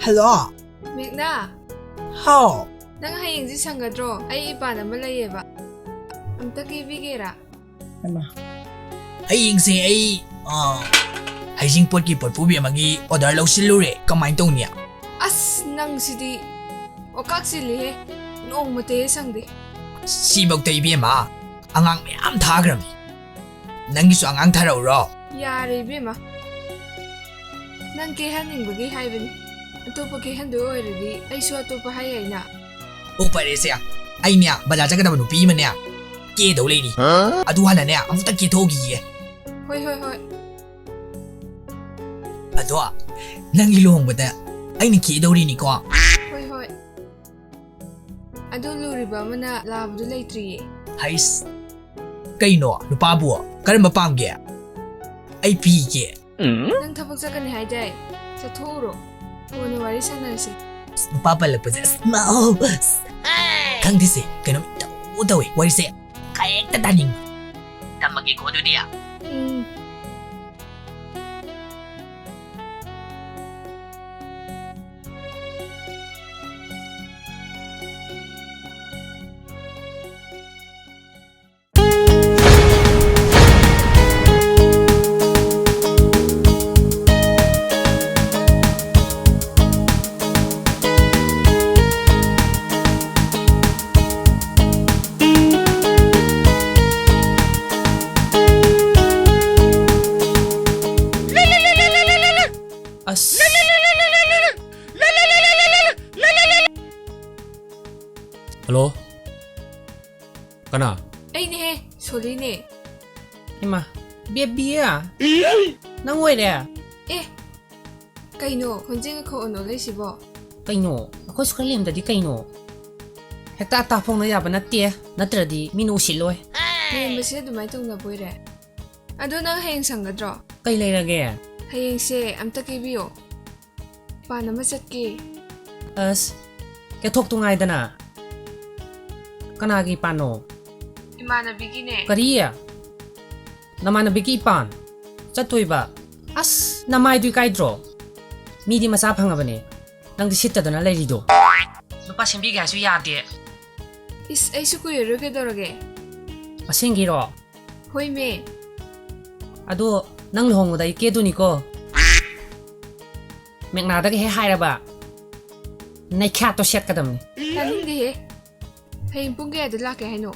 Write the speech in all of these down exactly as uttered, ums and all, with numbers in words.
Hello. Magna. ꯍꯥꯎ꯫ ꯅꯪ ꯍꯌꯦꯡꯁꯦ ꯁꯪꯒꯗ꯭ꯔꯣ? ꯑꯩ ꯏꯄꯥꯟ ꯑꯃ ꯂꯩꯌꯦꯕ꯫ ꯑꯝꯇ ꯀꯦꯕꯤꯒꯦꯔꯥ? ꯍꯩꯃꯥ꯫ ꯍꯌꯦꯡꯁꯦ ꯑꯩ, ꯑ, ꯍꯩꯖꯤꯡꯄꯣꯠꯀꯤ ꯄꯣꯠꯄꯨꯕꯤ ꯑꯃꯒꯤ order ꯂꯧꯁꯤꯜꯂꯨꯔꯦ꯫ ꯀꯃꯥꯏꯅ ꯇꯧꯅꯤ? ꯑꯁ, ꯅꯪꯁꯤꯗꯤ ꯑꯣꯀꯥꯛ ꯆꯤꯜꯂꯤꯍꯦ꯫ ꯅꯣꯡꯃꯇ ꯍꯦꯛ ꯁꯪꯗꯦ꯫ ꯁꯤꯐꯧꯗ ꯏꯕꯦꯝꯃ, ꯑꯉꯥꯡ ꯃꯌꯥꯝ ꯊꯥꯈ꯭ꯔꯕꯅꯤ꯫ ꯅꯪꯒꯤꯁꯨ ꯑꯉꯥꯡ ꯊꯥꯔꯛꯎꯔꯣ? ꯌꯥꯔꯦ ꯏꯕꯦꯝꯃ꯫ ꯅꯪ ꯀꯦꯍꯟꯅꯤꯡꯕꯒꯤ ꯍꯥꯏꯕꯅꯤ꯫ ꯑꯇꯣꯞꯄ ꯀꯦꯍꯟꯗꯣꯏ ꯑꯣꯏꯔꯗꯤ ꯑꯩꯁꯨ ꯑꯇꯣꯞꯄ ꯍꯥꯏ ꯌꯥꯏꯅ꯫ ꯑꯣ, ꯐꯔꯦꯁꯦ꯫ ꯑꯩꯅꯦ, ꯕꯖꯥꯔ ꯆꯠꯀꯗꯕ ꯅꯨꯄꯤ ꯑꯃꯅꯦ ꯀꯦꯗꯧ ꯂꯩꯔꯤ꯫ ꯍꯥ? ꯑꯗꯨ ꯍꯥꯟꯅꯅꯦ, ꯑꯃꯨꯛꯇ ꯀꯦꯊꯣꯛꯈꯤꯒꯦ꯫ ꯍꯣꯏ, ꯍꯣꯏ, ꯍꯣꯏ꯫ ꯑꯗꯣ, ꯅꯪꯒꯤ ꯂꯨꯍꯣꯡꯕꯗ ꯑꯩꯅ ꯀꯦꯗꯧꯔꯤꯅꯤꯀꯣ? ꯍꯣꯏ, ꯍꯣꯏ꯫ ꯑꯗꯨ ꯂꯨꯔꯤꯕ ꯑꯃꯅ ꯂꯥꯕꯗꯨ ꯂꯩꯇ꯭ꯔꯤꯌꯦ꯫ ꯍꯩꯁ, ꯀꯩꯅꯣ, ꯅꯨꯄꯥꯕꯨ ꯀꯔꯝꯕ ꯄꯥꯝꯒꯦ? ꯑꯩ ꯄꯤꯒꯦ꯫ ꯅꯪ ꯊꯕꯛ ꯆꯠꯀꯅꯤ ꯍꯥꯏꯗꯥꯏ? ꯆꯠꯊꯣꯛꯎꯔꯣ꯫ ꯀꯣꯟꯅ ꯋꯥꯔꯤ ꯁꯥꯟꯅꯔꯁꯤ꯫ ꯑꯁ, ꯅꯨꯄꯥ ꯄꯜꯂꯛꯄꯁꯦ, ꯑꯁ, ꯃꯥꯎ, ꯑꯁ, ꯈꯪꯗꯦꯁꯦ, ꯀꯩꯅꯣꯝ ꯏꯇꯧ ꯇꯧꯋꯦ ꯋꯥꯔꯤꯁꯦ꯫ ꯀꯔꯤꯝꯇ ꯇꯥꯅꯤꯡ꯫ ꯊꯝꯃꯒꯦꯀꯣ ꯑꯗꯨꯗꯤ꯫ ꯎꯝ꯫ ꯑꯁ꯫ ꯍꯜꯂꯣ? ꯀꯅꯥ? ꯑꯩꯅꯦꯍꯦ, ꯁꯣꯂꯤꯅꯦ꯫ ꯏꯃꯥ, ꯕꯦꯕꯤꯌꯥ? ꯅꯪ ꯑꯣꯏꯔꯦ? ꯑꯦ, ꯀꯩꯅꯣ, ꯈꯣꯟꯖꯦꯜꯒ ꯈꯣꯟ ꯑꯣꯟꯅꯔꯤꯁꯤꯕꯣ? ꯀꯩꯅꯣ, ꯑꯩꯈꯣꯏꯁꯨ ꯈꯔ ꯂꯦꯝꯗꯗꯤ ꯀꯩꯅꯣ? ꯍꯦꯛꯇ ꯑꯇꯥ ꯐꯣꯡꯅ ꯌꯥꯕ ꯅꯠꯇꯦ, ꯅꯠꯇ꯭ꯔꯗꯤ ꯃꯤꯅ ꯎꯁꯤꯠꯂꯣꯏ꯫ ꯂꯦꯝꯕꯁꯦ ꯑꯗꯨꯃꯥꯏꯅ ꯇꯧꯅꯕ ꯑꯣꯏꯔꯦ꯫ ꯑꯗꯣ ꯅꯪ ꯍꯌꯦꯡ ꯁꯪꯒꯗ꯭ꯔꯣ? ꯀꯩ ꯂꯩꯔꯒꯦ? ꯍꯌꯦꯡꯁꯦ ꯑꯝꯇ ꯀꯦꯕꯤꯌꯣ꯫ ꯄꯥꯟ ꯑꯃ ꯆꯠꯀꯦ꯫ ꯑꯁ, ꯀꯦꯊꯣꯛꯇꯨ ꯉꯥꯏꯗꯅ꯫ ꯀꯅꯥꯒꯤ ꯄꯥꯟꯅꯣ? ꯏꯃꯥꯟꯅꯕꯤꯒꯤꯅꯦ꯫ ꯀꯔꯤ? ꯅꯃꯥꯟꯅꯕꯤꯒꯤ ꯏꯄꯥꯟ? ꯆꯠꯇꯣꯏꯕ? ꯑꯁ, ꯅꯃꯥꯏꯗꯨ ꯏꯀꯥꯏꯗ꯭ꯔꯣ? ꯃꯤꯗꯤ ꯃꯆꯥ ꯐꯪꯉꯕꯅꯦ꯫ ꯅꯪꯗꯤ ꯁꯤꯠꯇꯗꯅ ꯂꯩꯔꯤꯗꯣ? ꯅꯨꯄꯥ ꯁꯦꯝꯕꯤꯒꯦ ꯍꯥꯏꯁꯨ ꯌꯥꯗꯦ꯫ ꯏꯁ, ꯑꯩꯁꯨ ꯀꯨꯏꯔꯔꯣꯏ, ꯀꯩꯗꯧꯔꯒꯦ? ꯑꯁꯦꯡꯒꯤꯔꯣ? ꯍꯣꯏꯃꯦ꯫ ꯑꯗꯣ ꯅꯪ ꯂꯨꯍꯣꯡꯕꯗ ꯑꯩ ꯀꯦꯗꯣꯏꯅꯤꯀꯣ꯫ ꯃꯦꯛꯅꯥꯗꯒ ꯍꯦꯛ ꯍꯥꯏꯔꯕ, ꯅꯩꯈ꯭ꯌꯥꯠꯇꯣ ꯁꯦꯠꯀꯗꯕꯅꯤ꯫ ꯇꯥꯅꯤꯡꯗꯦꯍꯦ꯫ ꯍꯌꯦꯡ ꯄꯨꯡ ꯀꯌꯥꯗ ꯂꯥꯛꯀꯦ ꯍꯥꯏꯅꯣ?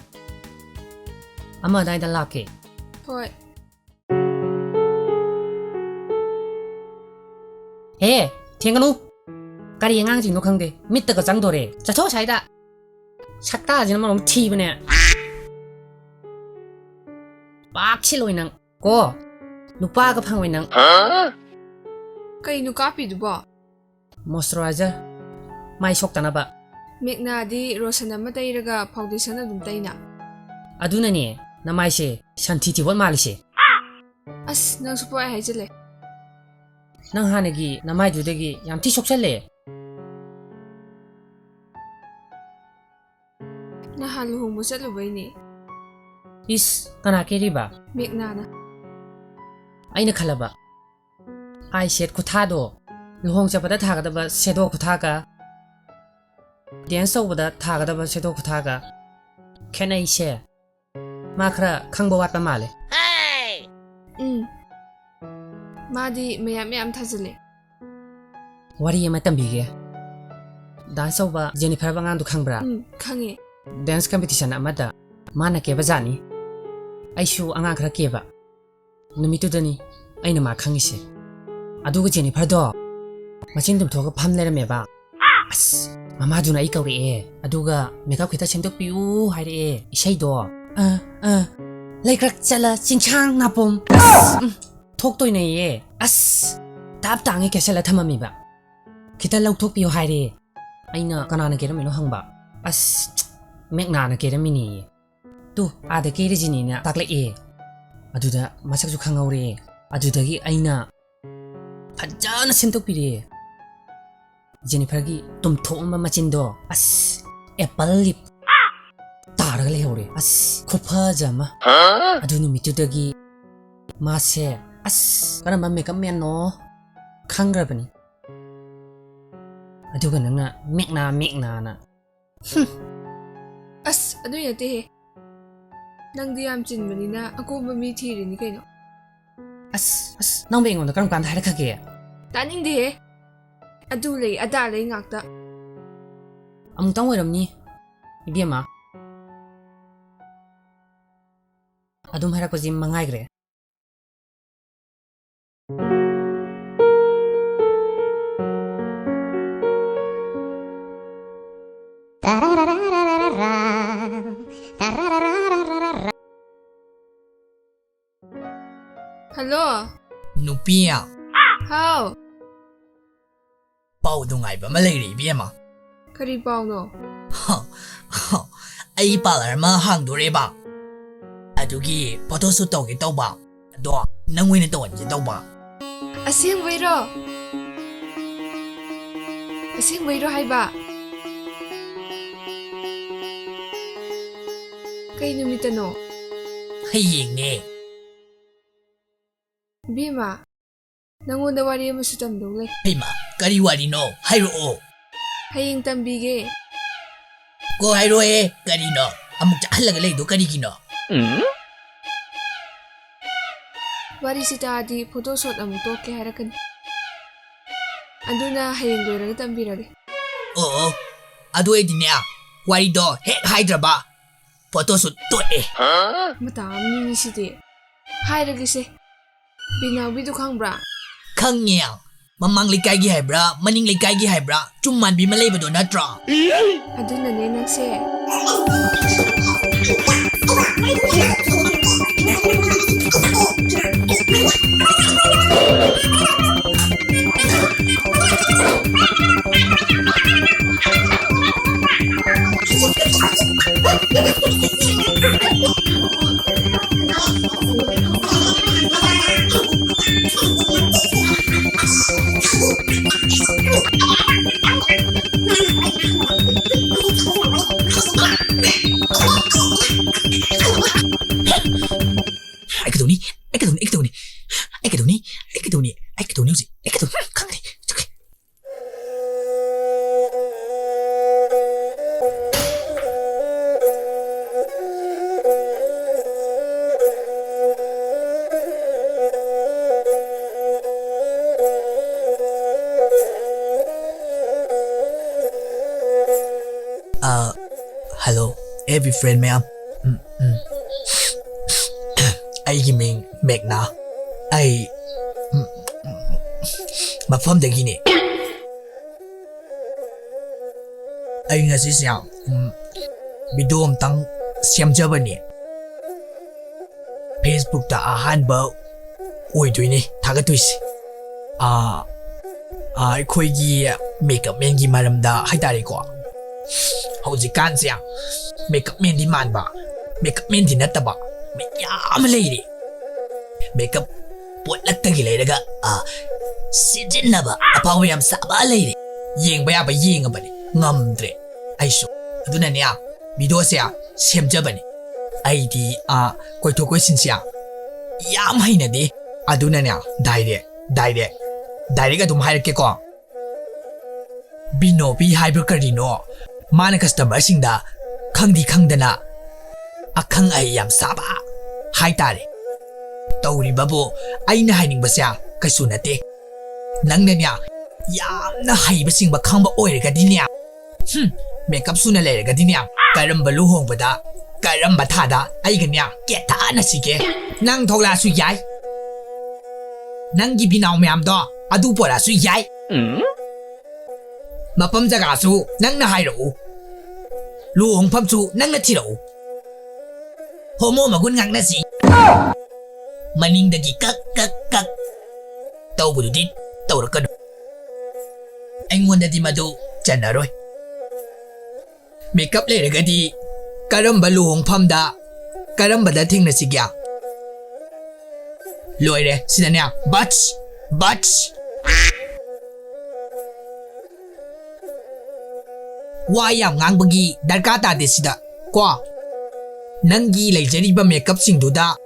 ꯑꯃ ꯑꯗꯥꯏꯗ ꯂꯥꯛꯀꯦ꯫ ꯍꯣꯏ꯫ ꯍꯦ, ꯊꯦꯡꯒꯅꯨ꯫ ꯀꯔꯤ ꯑꯉꯥꯡꯁꯤꯡꯅꯣ ꯈꯪꯗꯦ, ꯃꯤꯠꯇꯒ ꯆꯪꯗꯣꯔꯦ꯫ ꯆꯠꯊꯣꯛ ꯑꯁ꯭ꯋꯥꯏꯗ꯫ ꯁꯛꯇꯥꯁꯤꯅ ꯃꯔꯣꯝ ꯊꯤꯕꯅꯦ꯫ ꯄꯥꯛ ꯁꯤꯜꯂꯣꯏ ꯅꯪ꯫ ꯀꯣ, ꯅꯨꯄꯥꯒ ꯐꯪꯉꯣꯏ ꯅꯪ꯫ ꯀꯩꯅꯣ ꯀꯥꯞꯄꯤꯗꯨꯕꯣ? Moisturizer, ꯃꯥꯏ ꯁꯣꯛꯇꯅꯕ꯫ ꯃꯦꯛꯅꯥꯗꯤ ꯔꯣꯁꯟ ꯑꯃ ꯇꯩꯔꯒ foundation ꯑꯗꯨꯝ ꯇꯩꯅ꯫ ꯑꯗꯨꯅꯅꯦ ꯅꯃꯥꯏꯁꯦ ꯁꯟꯊꯤ ꯊꯤꯕꯣꯠ ꯃꯥꯜꯂꯤꯁꯦ꯫ ꯑꯁ, ꯅꯪꯁꯨ ꯄꯣꯛꯑꯦ ꯍꯥꯏꯖꯤꯜꯂꯦ꯫ ꯅꯪ ꯍꯥꯟꯅꯒꯤ ꯅꯃꯥꯏꯗꯨꯗꯒꯤ ꯌꯥꯝ ꯊꯤ ꯁꯣꯛꯆꯜꯂꯦ꯫ ꯅꯍꯥꯟ ꯂꯨꯍꯣꯡꯕ ꯆꯠꯂꯨꯕꯩꯅꯦ꯫ ꯏꯁ, ꯀꯅꯥ ꯀꯦꯔꯤꯕ? ꯃꯦꯛꯅꯥꯅ꯫ ꯑꯩꯅ ꯈꯜꯂꯕ, eye shade ꯈꯨꯊꯥꯗꯣ, ꯂꯨꯍꯣꯡ ꯆꯠꯄꯗ ꯊꯥꯒꯗꯕ shadow ꯈꯨꯊꯥꯒ, dance ꯇꯧꯕꯗ ꯊꯥꯒꯗꯕ shadow ꯈꯨꯊꯥꯒ ꯈꯦꯠꯅꯩꯁꯦ꯫ ꯃꯥ ꯈꯔ ꯈꯪꯕ ꯋꯥꯠꯄ ꯃꯥꯜꯂꯦ꯫ ꯎꯝ꯫ ꯃꯥꯗꯤ ꯃꯌꯥꯝ ꯃꯌꯥꯝ ꯊꯥꯖꯤꯜꯂꯦ꯫ ꯋꯥꯔꯤ ꯑꯃ ꯇꯝꯕꯤꯒꯦ꯫ Dance ꯇꯧꯕ ꯖꯦꯅꯤꯐꯔ ꯍꯥꯏꯕ ꯑꯉꯥꯡꯗꯣ ꯈꯪꯕ꯭ꯔꯥ? ꯎꯝ, ꯈꯪꯉꯦ꯫ Dance competition ꯑꯃꯗ ꯃꯥꯅ ꯀꯦꯕ ꯖꯥꯠꯅꯤ꯫ ꯑꯩꯁꯨ ꯑꯉꯥꯡ ꯈꯔ ꯀꯦꯕ꯫ ꯅꯨꯃꯤꯠꯇꯨꯗꯅꯤ ꯑꯩꯅ ꯃꯥ ꯈꯪꯉꯤꯁꯦ꯫ ꯑꯗꯨꯒ ꯖꯦꯅꯤꯐꯔꯗꯣ ꯃꯆꯤꯟ ꯇꯨꯝꯊꯣꯛꯑꯒ ꯐꯝ ꯂꯩꯔꯝꯃꯦꯕ꯫ ꯑꯁ, ꯃꯃꯥꯗꯨꯅ ꯑꯩ ꯀꯧꯔꯛꯑꯦ꯫ ꯑꯗꯨꯒ makeup ꯈꯤꯇ ꯁꯦꯝꯗꯣꯛꯄꯤꯌꯨ ꯍꯥꯏꯔꯛꯑꯦ꯫ ꯏꯁꯩꯗꯣ, ꯑ, ꯑ, ꯂꯩꯀ꯭ꯔꯛ ꯆꯠꯂ ꯆꯤꯡꯁꯥꯡ ꯅꯥꯄꯣꯝ꯫ ꯑꯁ, ꯎꯝ, ꯊꯣꯛꯇꯣꯏꯅꯦꯌꯦ꯫ ꯑꯁ, ꯇꯥꯞ ꯇꯥꯡꯉꯦ ꯀꯦꯁꯜꯂ ꯊꯝꯃꯝꯃꯤꯕ꯫ ꯈꯤꯇ ꯂꯧꯊꯣꯛꯄꯤꯌꯨ ꯍꯥꯏꯔꯦ꯫ ꯑꯩꯅ ꯀꯅꯥꯅ ꯀꯦꯔꯝꯃꯤꯅꯣ ꯍꯪꯕ꯫ ꯑꯁ, ꯃꯦꯛꯅꯥꯅ ꯀꯦꯔꯝꯃꯤꯅꯦꯌꯦ꯫ ꯇꯨ, ꯑꯥꯗ ꯀꯦꯔꯤꯁꯤꯅꯤꯅ ꯇꯥꯛꯂꯛꯑꯦ꯫ ꯑꯗꯨꯗ ꯃꯁꯛꯁꯨ ꯈꯪꯍꯧꯔꯦ꯫ ꯑꯗꯨꯗꯒꯤ ꯑꯩꯅ ꯐꯖꯅ ꯁꯦꯝꯗꯣꯛꯄꯤꯔꯦ꯫ ꯖꯦꯅꯤꯐꯔꯒꯤ ꯇꯨꯝꯊꯣꯛꯑꯝꯕ ꯃꯆꯤꯟꯗꯣ, ꯑꯁ, apple lip ꯇꯥꯔꯒ ꯂꯩꯍꯧꯔꯦ꯫ ꯑꯁ, ꯈꯨꯐꯖ ꯑꯃ꯫ ꯑꯗꯨ ꯅꯨꯃꯤꯠꯇꯨꯗꯒꯤ ꯃꯥꯁꯦ, ꯑꯁ, ꯀꯔꯝꯕ makeup manꯅꯣ ꯈꯪꯈ꯭ꯔꯕꯅꯤ꯫ ꯑꯗꯨꯒ ꯅꯪꯅ ꯃꯦꯛꯅꯥ ꯃꯦꯛꯅꯥꯅ꯫ ꯍꯨꯝ꯫ ꯑꯁ, ꯑꯗꯨꯏ ꯅꯠꯇꯦꯍꯦ꯫ ꯅꯪꯗꯤ ꯌꯥꯝ ꯆꯤꯟꯕꯅꯤꯅ ꯑꯀꯣꯝꯕ ꯃꯤ ꯊꯤꯔꯤꯅꯤ ꯀꯩꯅꯣ꯫ ꯑꯁ, ꯑꯁ, ꯅꯪꯕꯨ ꯑꯩꯉꯣꯟꯗ ꯀꯔꯝ ꯀꯥꯟꯗ ꯍꯥꯏꯔꯛꯈ꯭ꯔꯒꯦ? ꯇꯥꯅꯤꯡꯗꯦꯍꯦ꯫ ꯑꯗꯨ ꯂꯩ ꯑꯗꯥ ꯂꯩ ꯉꯥꯛꯇ꯫ ꯑꯃꯨꯛꯇꯪ ꯑꯣꯏꯔꯝꯅꯤ, ꯏꯕꯦꯝꯃ꯫ ꯑꯗꯨꯝ ꯍꯥꯏꯔꯛꯄꯁꯤ ꯃꯉꯥꯏꯈ꯭ꯔꯦ꯫ ꯍꯜꯂꯣ꯫ ꯅꯨꯄꯤ꯫ ꯍꯥꯎ꯫ ꯄꯥꯎ ꯅꯨꯡꯉꯥꯏꯕ ꯑꯃ ꯂꯩꯔꯦ, ꯏꯕꯦꯝꯃ꯫ ꯀꯔꯤ ꯄꯥꯎꯅꯣ? ꯑꯩ ꯄꯥꯔꯂꯔ ꯑꯃ ꯍꯥꯡꯗꯣꯔꯦꯕ꯫ ꯑꯗꯨꯒꯤ ꯐꯣꯇꯣ ꯁꯨꯠ ꯇꯧꯒꯦ ꯇꯧꯕ꯫ ꯑꯗꯣ ꯅꯪ ꯑꯣꯏꯅ ꯇꯧꯍꯟꯒꯦ ꯇꯧꯕ꯫ ꯑꯁꯦꯡꯕꯩꯔꯣ? ꯑꯁꯦꯡꯕꯩꯔꯣ ꯍꯥꯏꯕ? ꯀꯩ ꯅꯨꯃꯤꯠꯇꯅꯣ? ꯍꯌꯦꯡꯅꯦ꯫ ꯏꯕꯦꯝꯃ, ꯅꯪꯉꯣꯟꯗ ꯋꯥꯔꯤ ꯑꯃꯁꯨ ꯇꯝꯗꯧ ꯂꯩ꯫ ꯍꯩꯃꯥ, ꯀꯔꯤ ꯋꯥꯔꯤꯅꯣ? ꯍꯥꯏꯔꯛꯑꯣ꯫ ꯍꯌꯦꯡ ꯇꯝꯕꯤꯒꯦ꯫ ꯀꯣ ꯍꯥꯏꯔꯣꯍꯦ, ꯀꯔꯤꯅꯣ? ꯑꯃꯨꯛ ꯆꯥꯍꯜꯂꯒ ꯂꯩꯗꯣ ꯀꯔꯤꯒꯤꯅꯣ? ꯋꯥꯔꯤꯁꯤ ꯇꯥꯔꯗꯤ ꯐꯣꯇꯣ ꯁꯣꯠ ꯑꯃꯨꯛ ꯇꯣꯛꯀꯦ ꯍꯥꯏꯔꯛꯀꯅꯤ꯫ ꯑꯗꯨꯅ ꯍꯌꯦꯡ ꯂꯣꯏꯔꯒ ꯇꯝꯕꯤꯔꯒꯦ꯫ ꯑꯣ, ꯑꯗꯨ ꯑꯣꯏꯗꯤꯅꯦ, ꯋꯥꯔꯤꯗꯣ ꯍꯦꯛ ꯍꯥꯏꯗ꯭ꯔꯕ ꯐꯣꯇꯣ ꯁꯨꯠ ꯇꯣꯛꯑꯦ꯫ ꯃꯇꯥ ꯑꯃꯅꯤ ꯁꯤꯗꯤ꯫ ꯍꯥꯏꯔꯒꯦꯁꯦ꯫ ꯕꯤꯅꯥꯎꯕꯤꯗꯨ ꯈꯪꯕ꯭ꯔꯥ? ꯈꯪꯉꯦ꯫ ꯃꯃꯥꯡ ꯂꯩꯀꯥꯏꯒꯤ ꯍꯥꯏꯕ꯭ꯔꯥ, ꯃꯅꯤꯡ ꯂꯩꯀꯥꯏꯒꯤ ꯍꯥꯏꯕ꯭ꯔꯥ, ꯆꯨꯝ ꯃꯥꯟꯕꯤ ꯑꯃ ꯂꯩꯕꯗꯣ ꯅꯠꯇ꯭ꯔꯣ? ꯑꯗꯨꯅꯅꯦ ꯅꯪꯁꯦ꯫ ꯑꯩ ꯀꯩꯗꯧꯅꯤ? ꯑꯩ ꯀꯩꯗꯧꯅꯤ? ꯑꯩ ꯀꯩꯗꯧꯅꯤ? ꯑꯩ ꯀꯩꯗꯧꯅꯤ? ꯑꯩ ꯀꯩꯗꯧꯅꯤ? ꯑꯩ ꯀꯩꯗꯧꯅꯤ ꯍꯧꯖꯤꯛ? ꯑꯩ ꯀꯩꯗꯧ-, ꯈꯪꯗꯦ꯫ It's okay. ꯑ, hello, every friend ꯃꯌꯥꯝ꯫ ꯎꯝ, ꯎꯝ꯫ ꯑꯩꯒꯤ ꯃꯤꯡ ꯃꯦꯛꯅꯥ꯫ ꯑꯩ, ꯎꯝ, ꯎꯝ, ꯃꯐꯝꯗꯒꯤꯅꯦ꯫ ꯑꯩ ꯉꯁꯤꯁꯦ, ꯎꯝ, video ꯑꯝꯇꯪ ꯁꯦꯝꯖꯕꯅꯦ꯫ Facebookꯇ ꯑꯍꯥꯟꯕ ꯑꯣꯏꯗꯣꯏꯅꯦ ꯊꯥꯒꯠꯇꯣꯏꯁꯦ꯫ ꯑꯥ, ꯑꯥ, ꯑꯩꯈꯣꯏꯒꯤ makeup manꯒꯤ ꯃꯔꯝꯗ ꯍꯥꯏꯇꯥꯔꯦꯀꯣ꯫ ꯍꯧꯖꯤꯛꯀꯥꯟꯁꯦ makeup manꯗꯤ ꯃꯥꯟꯕ, makeup manꯗꯤ ꯅꯠꯇꯕ ꯃꯌꯥꯝ ꯑꯃ ꯂꯩꯔꯦ꯫ Makeup ꯄꯣꯠꯂꯛꯇꯒꯤ ꯂꯩꯔꯒ, ꯑꯥ, ꯁꯤꯖꯤꯟꯅꯕ ꯑꯐꯥꯎꯕ ꯌꯥꯝ ꯁꯥꯕ ꯂꯩꯔꯦ꯫ ꯌꯦꯡꯕ ꯌꯥꯕ ꯌꯦꯡꯉꯕꯅꯦ, ꯉꯝꯗ꯭ꯔꯦ ꯑꯩꯁꯨ꯫ ꯑꯗꯨꯅꯅꯦ videoꯁꯦ ꯁꯦꯝꯖꯕꯅꯦ꯫ ꯑꯩꯗꯤ, ꯑꯥ, ꯀꯣꯏꯊꯣꯛ ꯀꯣꯏꯁꯤꯟꯁꯦ ꯌꯥꯝ ꯍꯩꯅꯗꯦ꯫ ꯑꯗꯨꯅꯅꯦ direct, direct, direct ꯑꯗꯨꯝ ꯍꯥꯏꯔꯛꯀꯦꯀꯣ꯫ ꯕꯤꯅꯣꯕꯤ ꯍꯥꯏꯕ꯭ꯔꯥ ꯀꯔꯤꯅꯣ, ꯃꯥꯅ customerꯁꯤꯡꯗ ꯈꯪꯗꯤ ꯈꯪꯗꯅ ꯑꯈꯪ ꯑꯍꯩ ꯌꯥꯝ ꯁꯥꯕ ꯍꯥꯏꯇꯥꯔꯦ꯫ ꯇꯧꯔꯤꯕꯕꯨ ꯑꯩꯅ ꯍꯥꯏꯅꯤꯡꯕꯁꯦ ꯀꯩꯁꯨ ꯅꯠꯇꯦ꯫ ꯅꯪꯅꯅꯦ ꯌꯥꯝꯅ ꯍꯩꯕ ꯁꯤꯡꯕ ꯈꯪꯕ ꯑꯣꯏꯔꯒꯗꯤꯅꯦ, ꯍꯨꯝ, makeup ꯁꯨꯅ ꯂꯩꯔꯒꯗꯤꯅꯦ, ꯀꯔꯝꯕ ꯂꯨꯍꯣꯡꯕꯗ, ꯀꯔꯝꯕ ꯊꯥꯗ ꯑꯩꯒꯅꯦ ꯀꯦꯊꯥꯅꯁꯤꯒꯦ? ꯅꯪ ꯊꯣꯛꯂꯛꯑꯁꯨ ꯌꯥꯏ, ꯅꯪꯒꯤ ꯕꯤꯅꯥꯎ ꯃꯌꯥꯝꯗꯣ ꯑꯗꯨ ꯄꯣꯔꯛꯑꯁꯨ ꯌꯥꯏ꯫ ꯃꯐꯝ ꯖꯒꯥꯁꯨ ꯅꯪꯅ ꯍꯥꯏꯔꯛꯎ꯫ ꯂꯨꯍꯣꯡꯐꯝꯁꯨ ꯅꯪꯅ ꯊꯤꯔꯛꯎ꯫ ꯍꯣꯃꯣ ꯃꯒꯨꯟ ꯉꯥꯛꯅꯁꯤ꯫ ꯃꯅꯤꯡꯗꯒꯤ ꯀꯛ ꯀꯛ ꯀꯛ ꯇꯧꯕꯗꯨꯗꯤ ꯇꯧꯔꯛꯀꯅꯨ꯫ ꯑꯩꯉꯣꯟꯗꯗꯤ ꯃꯗꯨ ꯆꯟꯅꯔꯣꯏ꯫ Makeup ꯂꯩꯔꯒꯗꯤ ꯀꯔꯝꯕ ꯂꯨꯍꯣꯡꯐꯝꯗ, ꯀꯔꯝꯕꯗ ꯊꯦꯡꯅꯁꯤꯒꯦ? ꯂꯣꯏꯔꯦ, ꯁꯤꯗꯅꯦ꯫ But, but, ꯋꯥ ꯌꯥꯝ ꯉꯥꯡꯕꯒꯤ ꯗꯔꯀꯥꯔ ꯇꯥꯗꯦ ꯁꯤꯗ, ꯀꯣ꯫ ꯅꯪꯒꯤ ꯂꯩꯖꯔꯤꯕ makeupꯁꯤꯡꯗꯨꯗ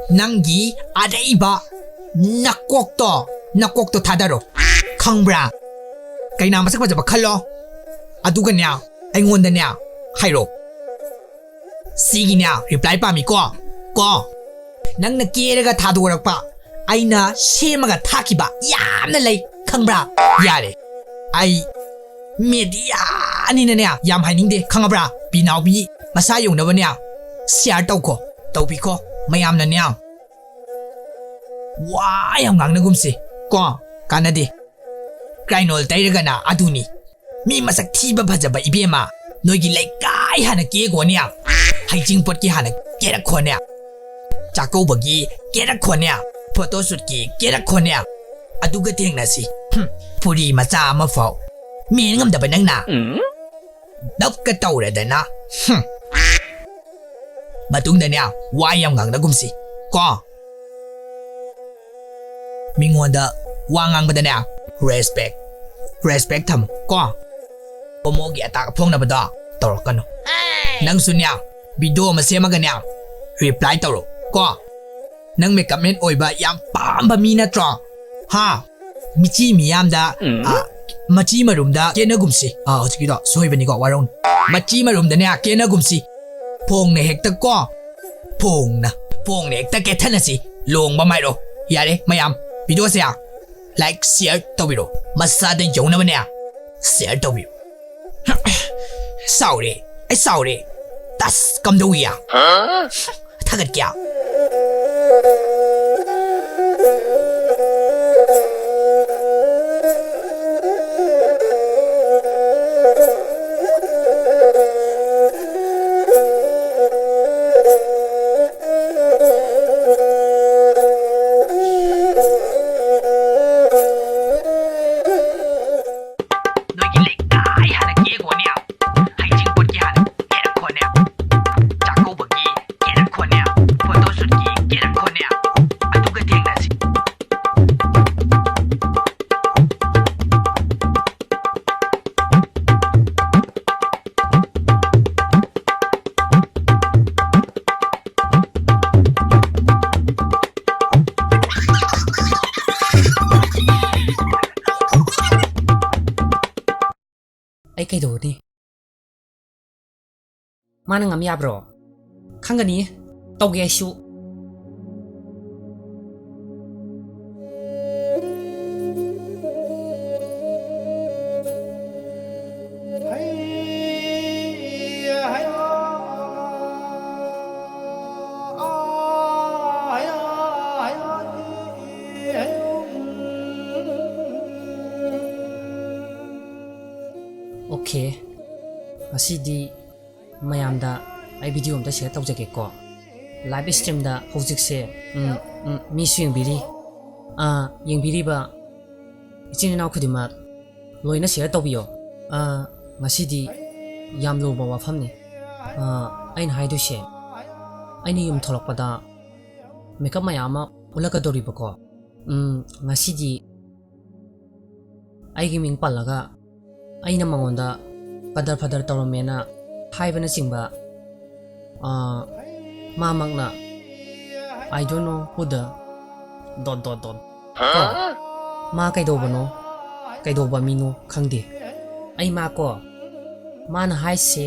ꯅꯪꯒꯤ ꯑꯔꯩꯕ ꯅꯀꯣꯛꯇꯣ, ꯅꯀꯣꯛꯇꯣ ꯊꯥꯗꯔꯣ꯫ ꯈꯪꯕ꯭ꯔꯥ? ꯀꯩꯅꯥ ꯃꯁꯛ ꯐꯖꯕ ꯈꯜꯂꯣ꯫ ꯑꯗꯨꯒꯅꯦ, ꯑꯩꯉꯣꯟꯗꯅꯦ ꯍꯥꯏꯔꯣ꯫ ꯁꯤꯒꯤꯅꯦ reply ꯄꯥꯝꯃꯤꯀꯣ, ꯀꯣ꯫ ꯅꯪꯅ ꯀꯦꯔꯒ ꯊꯥꯗꯣꯔꯛꯄ, ꯑꯩꯅ ꯁꯦꯝꯃꯒ ꯊꯥꯈꯤꯕ ꯌꯥꯝꯅ ꯂꯩ, ꯈꯪꯕ꯭ꯔꯥ? ꯌꯥꯔꯦ, ꯑꯩ ꯃꯦꯗꯤꯌꯥꯅꯤꯅꯅꯦ ꯌꯥꯝ ꯍꯥꯏꯅꯤꯡꯗꯦ, ꯈꯪꯉꯕ꯭ꯔꯥ? ꯄꯤꯅꯥꯎꯕꯤ ꯃꯁꯥ ꯌꯧꯅꯕꯅꯦ ꯁꯤꯌꯥꯔ ꯇꯧꯈꯣ, ꯇꯧꯕꯤꯈꯣ ꯃꯌꯥꯝꯅꯅꯦ꯫ ꯋꯥ ꯌꯥꯝ ꯉꯥꯡꯅꯒꯨꯝꯁꯤ ꯀꯣ, ꯀꯥꯟꯅꯗꯦ꯫ ꯀ꯭ꯔꯥꯏꯅꯣꯜ ꯇꯩꯔꯒꯅ ꯑꯗꯨꯅꯤ꯫ ꯃꯤ ꯃꯁꯛ ꯊꯤꯕ ꯐꯖꯕ ꯏꯕꯦꯝꯃ, ꯅꯣꯏꯒꯤ ꯂꯩꯀꯥꯏ ꯍꯥꯟꯅ ꯀꯦꯒꯣꯅꯦ꯫ ꯍꯩꯖꯤꯡꯄꯣꯠꯀꯤ ꯍꯥꯟꯅ ꯀꯦꯔꯛꯈꯣꯅꯦ꯫ ꯆꯥꯛꯀꯧꯕꯒꯤ ꯀꯦꯔꯛꯈꯣꯅꯦ꯫ ꯐꯣꯇꯣꯁꯨꯠꯀꯤ ꯀꯦꯔꯛꯈꯣꯅꯦ꯫ ꯑꯗꯨꯒ ꯊꯦꯡꯅꯁꯤ꯫ ꯍꯨꯝ, ꯐꯨꯔꯤ ꯃꯆꯥ ꯑꯃꯐꯥꯎ ꯃꯦꯟ ꯉꯝꯗꯕ ꯅꯪꯅ꯫ ꯗꯞꯀ ꯇꯧꯔꯗꯅ꯫ ꯍꯨꯝ꯫ ꯃꯇꯨꯡꯗꯅꯦ ꯋꯥ ꯌꯥꯝ ꯉꯥꯡꯅꯒꯨꯝꯁꯤ ꯀꯣ꯫ ꯃꯤꯉꯣꯟꯗ ꯋꯥ ꯉꯥꯡꯕꯗꯅꯦ ꯔꯦꯁꯄꯦꯛ, ꯔꯦꯁꯄꯦꯛ ꯊꯝꯃꯨ ꯀꯣ꯫ ꯍꯣꯃꯣꯒꯤ ꯑꯇꯥꯛ ꯑꯐꯣꯡꯅꯕꯗꯣ ꯇꯧꯔꯛꯀꯅꯨ꯫ ꯅꯪꯁꯨꯅꯦ ꯚꯤꯗꯤꯑꯣ ꯑꯃ ꯁꯦꯝꯃꯒꯅꯦ ꯔꯤꯄ꯭ꯂꯥꯏ ꯇꯧꯔꯣ ꯀꯣ꯫ ꯅꯪ ꯃꯦꯀꯞ ꯃꯦꯟ ꯑꯣꯏꯕ ꯌꯥꯝ ꯄꯥꯝꯕ ꯃꯤ ꯅꯠꯇ꯭ꯔꯣ? ꯍꯥ? ꯃꯤꯆꯤ ꯃꯤꯌꯥꯝꯗ, ꯎꯝ꯫ ꯑ, ꯃꯆꯤ ꯃꯔꯨꯝꯗ ꯀꯦꯅꯒꯨꯝꯁꯤ꯫ ꯑ, ꯍꯧꯖꯤꯛꯀꯤꯗꯣ ꯁꯣꯏꯕꯅꯤꯀꯣ, ꯋꯥꯔꯧꯅꯨ꯫ ꯃꯆꯤ ꯃꯔꯨꯝꯗꯅꯦ ꯀꯦꯅꯒꯨꯝꯁꯤ꯫ ꯐꯣꯡꯅ ꯍꯦꯛꯇ ꯀꯣ, ꯐꯣꯡꯅ, ꯐꯣꯡꯅ ꯍꯦꯛꯇ ꯀꯦꯊꯅꯁꯤ꯫ ꯂꯣꯡꯕ ꯃꯥꯏꯔꯣ꯫ ꯌꯥꯔꯦ ꯃꯌꯥꯝ, ꯚꯤꯗꯤꯑꯣꯁꯦ ꯂꯥꯏꯛ, ꯁꯤꯌꯔ ꯇꯧꯕꯤꯔꯣ꯫ ꯃꯁꯥꯗ ꯌꯧꯅꯕꯅꯦ ꯁꯤꯌꯔ ꯇꯧꯕꯤꯌꯨ꯫ ꯁꯥꯎꯔꯦ, ꯑꯩ ꯁꯥꯎꯔꯦ꯫ ꯇꯁ ꯀꯝꯗꯧꯏꯌꯦ? ꯊꯥꯒꯠꯀꯦ꯫ ꯅꯣꯏꯒꯤ ꯂꯩꯀꯥꯏ ꯍꯥꯟꯅ ꯀꯦꯒꯣꯅꯦ꯫ ꯍꯩꯖꯤꯡꯄꯣꯠꯀꯤ ꯍꯥꯟꯅ ꯀꯦꯔꯛꯈꯣꯅꯦ꯫ ꯆꯥꯛꯀꯧꯕꯒꯤ ꯀꯦꯔꯛꯈꯣꯅꯦ꯫ ꯐꯣꯇꯣꯁꯨꯠꯀꯤ ꯀꯦꯔꯛꯈꯣꯅꯦ꯫ ꯑꯗꯨꯒ ꯊꯦꯡꯅꯁꯤ꯫ ꯑꯩ ꯀꯩꯗꯧꯔꯨꯅꯤ? ꯃꯥꯅ ꯉꯝ ꯌꯥꯕ꯭ꯔꯣ? ꯈꯪꯒꯅꯤ, ꯇꯧꯒꯦ ꯑꯩꯁꯨ꯫ ꯑꯣꯀꯦ, ꯉꯁꯤꯗꯤ ꯃꯌꯥꯝꯗ ꯑꯩ ꯚꯤꯗꯤꯑꯣ ꯑꯝꯇ ꯁꯤꯌꯔ ꯇꯧꯖꯒꯦꯀꯣ꯫ ꯂꯥꯏꯚ ꯁ꯭ꯇ꯭ꯔꯤꯝꯗ ꯍꯧꯖꯤꯛꯁꯦ, ꯎꯝ, ꯎꯝ, ꯃꯤꯁꯨ ꯌꯦꯡꯕꯤꯔꯤ꯫ ꯑꯥ, ꯌꯦꯡꯕꯤꯔꯤꯕ ꯏꯆꯤꯟ ꯏꯅꯥꯎ ꯈꯨꯗꯤꯡꯃꯛ ꯂꯣꯏꯅ ꯁꯤꯌꯔ ꯇꯧꯕꯤꯌꯣ꯫ ꯑꯥ, ꯉꯁꯤꯗꯤ ꯌꯥꯝ ꯂꯨꯕ ꯋꯥꯐꯝꯅꯤ꯫ ꯑꯥ, ꯑꯩꯅ ꯍꯥꯏꯗꯣꯏꯁꯦ, ꯑꯩꯅ ꯌꯨꯝ ꯊꯣꯛꯂꯛꯄꯗ ꯃꯦꯀꯞ ꯃꯌꯥꯝ ꯑꯃ ꯎꯠꯂꯛꯀꯗꯧꯔꯤꯕꯀꯣ꯫ ꯎꯝ, ꯉꯁꯤꯗꯤ ꯑꯩꯒꯤ ꯃꯤꯡ ꯄꯜꯂꯒ ꯑꯩꯅ ꯃꯉꯣꯟꯗ ꯀꯗꯔ ꯐꯗꯔ ꯇꯧꯔꯝꯃꯦꯅ ꯍꯥꯏꯕꯅꯆꯤꯡꯕ, ꯑꯥ, ꯃꯥꯃꯛꯅ "I don't know who the dot dot dot" ꯀꯣ, ꯃꯥ ꯀꯩꯗꯧꯕꯅꯣ, ꯀꯩꯗꯧꯕ ꯃꯤꯅꯣ ꯈꯪꯗꯦ꯫ ꯑꯩ ꯃꯥ ꯀꯣ, ꯃꯥꯅ ꯍꯥꯏꯁꯦ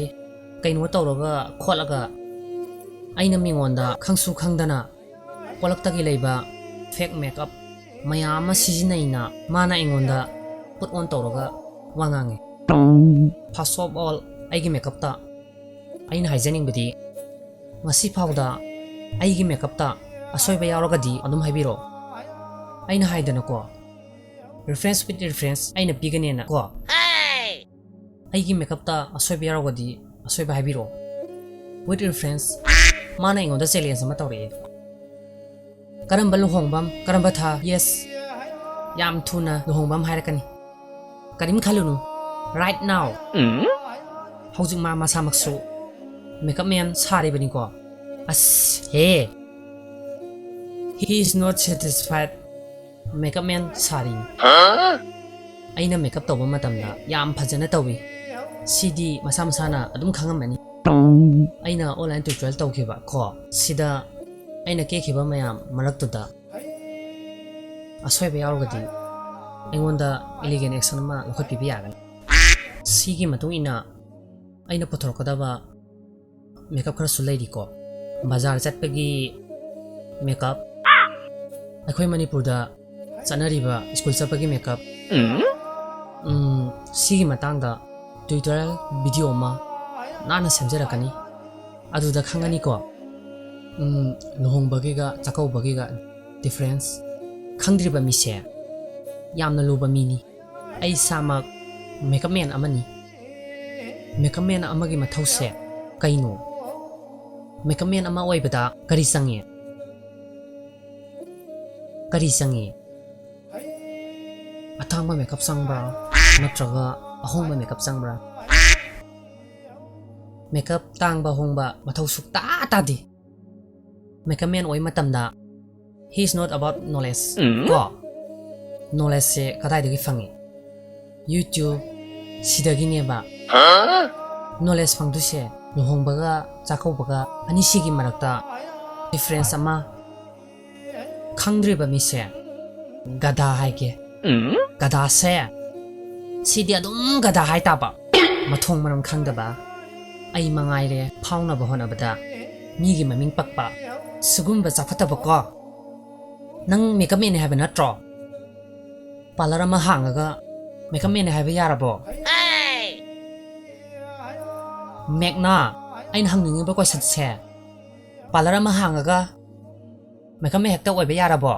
ꯀꯩꯅꯣ ꯇꯧꯔꯒ ꯈꯣꯠꯂꯒ ꯑꯩꯅ ꯃꯤꯉꯣꯟꯗ ꯈꯪꯁꯨ ꯈꯪꯗꯅ ꯄꯣꯂꯛꯇꯒꯤ ꯂꯩꯕ ꯐꯦꯛ ꯃꯦꯀꯞ ꯃꯌꯥꯝ ꯑꯃ ꯁꯤꯖꯤꯟꯅꯩꯅ ꯃꯥꯅ ꯑꯩꯉꯣꯟꯗ put on ꯇꯧꯔꯒ ꯋꯥ ꯉꯥꯡꯉꯦ꯫ First of all, ꯑꯩꯒꯤ ꯃꯦꯀꯞꯇ ꯑꯩꯅ ꯍꯥꯏꯖꯅꯤꯡꯕꯗꯤ, ꯉꯁꯤ ꯐꯥꯎꯗ ꯑꯩꯒꯤ ꯃꯦꯀꯞꯇ ꯑꯁꯣꯏꯕ ꯌꯥꯎꯔꯒꯗꯤ ꯑꯗꯨꯝ ꯍꯥꯏꯕꯤꯔꯛꯑꯣ꯫ ꯑꯩꯅ ꯍꯥꯏꯗꯅꯀꯣ, reference with reference ꯑꯩꯅ ꯄꯤꯒꯅꯦꯅ ꯀꯣ꯫ ꯑꯩꯒꯤ ꯃꯦꯀꯞꯇ ꯑꯁꯣꯏꯕ ꯌꯥꯎꯔꯒꯗꯤ ꯑꯁꯣꯏꯕ ꯍꯥꯏꯕꯤꯔꯛꯑꯣ꯫ With reference, ꯃꯥꯅ ꯑꯩꯉꯣꯟꯗ ꯆꯦꯂꯦꯟꯖ ꯑꯃ ꯇꯧꯔꯛꯑꯦ꯫ "ꯀꯔꯝꯕ ꯂꯨꯍꯣꯡꯕꯝ, ꯀꯔꯝꯕ ꯊꯥ?" Yes, ꯌꯥꯝ ꯊꯨꯅ ꯂꯨꯍꯣꯡꯕꯝ ꯍꯥꯏꯔꯛꯀꯅꯤ꯫ ꯀꯔꯤꯝ ꯈꯜꯂꯨꯅꯨ, right now꯫ ꯎꯝ? ꯍꯧꯖꯤꯛ ꯃꯥ ꯃꯁꯥꯃꯛꯁꯨ ꯃꯦꯀꯞ ꯃꯦꯟ ꯁꯥꯔꯤꯕꯅꯤꯀꯣ꯫ ꯑꯁ ꯍꯦ, he is not satisfied꯫ Makeup man sorry. ꯑꯩꯅ ꯃꯦꯀꯞ ꯇꯧꯕ ꯃꯇꯝꯗ ꯌꯥꯝ ꯐꯖꯅ ꯇꯧꯏ꯫ ꯁꯤꯗꯤ ꯃꯁꯥ ꯃꯁꯥꯅ ꯑꯗꯨꯝ ꯈꯪꯉꯝꯃꯅꯤ꯫ ꯑꯩꯅ online tutorial ꯇꯧꯈꯤꯕ ꯀꯣ, ꯁꯤꯗ ꯑꯩꯅ ꯀꯦꯈꯤꯕ ꯃꯌꯥꯝ ꯃꯔꯛꯇꯨꯗ ꯑꯁꯣꯏꯕ ꯌꯥꯎꯔꯒꯗꯤ ꯑꯩꯉꯣꯟꯗ illegal action ꯑꯃ ꯂꯧꯈꯠꯄꯤꯕ ꯌꯥꯒꯅꯤ꯫ ꯁꯤꯒꯤ ꯃꯇꯨꯡ ꯏꯟꯅ ꯑꯩꯅ ꯄꯨꯊꯣꯔꯛꯀꯗꯕ ꯃꯦꯀꯞ ꯈꯔꯁꯨ ꯂꯩꯔꯤꯀꯣ꯫ ꯕꯖꯥꯔ ꯆꯠꯄꯒꯤ ꯃꯦꯀꯞ, ꯑꯩꯈꯣꯏ ꯃꯅꯤꯄꯨꯔꯗ ꯆꯠꯅꯔꯤꯕ ꯁ꯭ꯀꯨꯜ ꯆꯠꯄꯒꯤ ꯃꯦꯀꯞ, ꯎꯝ, ꯁꯤꯒꯤ ꯃꯇꯥꯡꯗ tutorial video ꯑꯃ ꯅꯥꯟꯅ ꯁꯦꯝꯖꯔꯛꯀꯅꯤ꯫ ꯑꯗꯨꯗ ꯈꯪꯒꯅꯤꯀꯣ, ꯎꯝ, ꯂꯨꯍꯣꯡꯕꯒꯤꯒ ꯆꯥꯛꯀꯧꯕꯒꯤꯒ difference꯫ ꯈꯪꯗ꯭ꯔꯤꯕ ꯃꯤꯁꯦ ꯌꯥꯝꯅ ꯂꯨꯕ ꯃꯤꯅꯤ꯫ ꯑꯩ ꯏꯁꯥꯃꯛ ꯃꯦꯀꯞ ꯃꯦꯟ ꯑꯃꯅꯤ꯫ Makeup man ꯑꯃꯒꯤ ꯃꯊꯧꯁꯦ ꯀꯩꯅꯣ? Makeup man ꯑꯃ ꯑꯣꯏꯕꯗ ꯀꯔꯤ ꯆꯪꯉꯤ? ꯀꯔꯤ ꯆꯪꯉꯤ? ꯑꯇꯥꯡꯕ makeup ꯆꯪꯕ꯭ꯔꯥ? ꯅꯠꯇ꯭ꯔꯒ ꯑꯍꯣꯡꯕ makeup ꯆꯪꯕ꯭ꯔꯥ? Makeup ꯇꯥꯡꯕ ꯍꯣꯡꯕ ꯃꯊꯧ ꯁꯨꯛꯇꯥ ꯇꯥꯗꯦ꯫ Makeup man ꯑꯣꯏ ꯃꯇꯝꯗ, he is not about knowledge. ꯎꯝ꯫ ꯀꯣ? Knowledgeꯁꯦ ꯀꯗꯥꯏꯗꯒꯤ ꯐꯪꯉꯤ? YouTube ꯁꯤꯗꯒꯤꯅꯦꯕ꯫ Knowledge ꯐꯪꯗꯣꯏꯁꯦ ꯂꯨꯍꯣꯡꯕꯒ ꯆꯥꯛꯀꯧꯕꯒ ꯑꯅꯤꯁꯤꯒꯤ ꯃꯔꯛꯇ difference ꯑꯃ ꯈꯪꯗ꯭ꯔꯤꯕ ꯃꯤꯁꯦ ꯒꯙꯥ ꯍꯥꯏꯒꯦ꯫ ꯎꯝ? ꯒꯙꯥꯁꯦ ꯁꯤꯗꯤ ꯑꯗꯨꯝ ꯒꯙꯥ ꯍꯥꯏ ꯇꯥꯕ꯫ ꯃꯊꯣꯡ ꯃꯔꯝ ꯈꯪꯗꯕ꯫ ꯑꯩ ꯃꯉꯥꯏꯔꯦ ꯐꯥꯎꯅꯕ ꯍꯣꯠꯅꯕꯗ ꯃꯤꯒꯤ ꯃꯃꯤꯡ ꯄꯛꯄ꯫ ꯁꯤꯒꯨꯝꯕ ꯆꯥꯎꯈꯠꯇꯕꯀꯣ꯫ ꯅꯪ makeup man ꯍꯥꯏꯕ ꯅꯠꯇ꯭ꯔꯣ? Parlour ꯑꯃ ꯍꯥꯡꯉꯒ makeup man ꯍꯥꯏꯕ ꯌꯥꯔꯕꯣ? ꯃꯦꯛꯅꯥ, ꯑꯩꯅ ꯍꯪꯅꯤꯡꯉꯤꯕ questionꯁꯦ, parlour ꯑꯃ ꯍꯥꯡꯉꯒ makeup man ꯍꯦꯛꯇ ꯑꯣꯏꯕ ꯌꯥꯔꯕꯣ?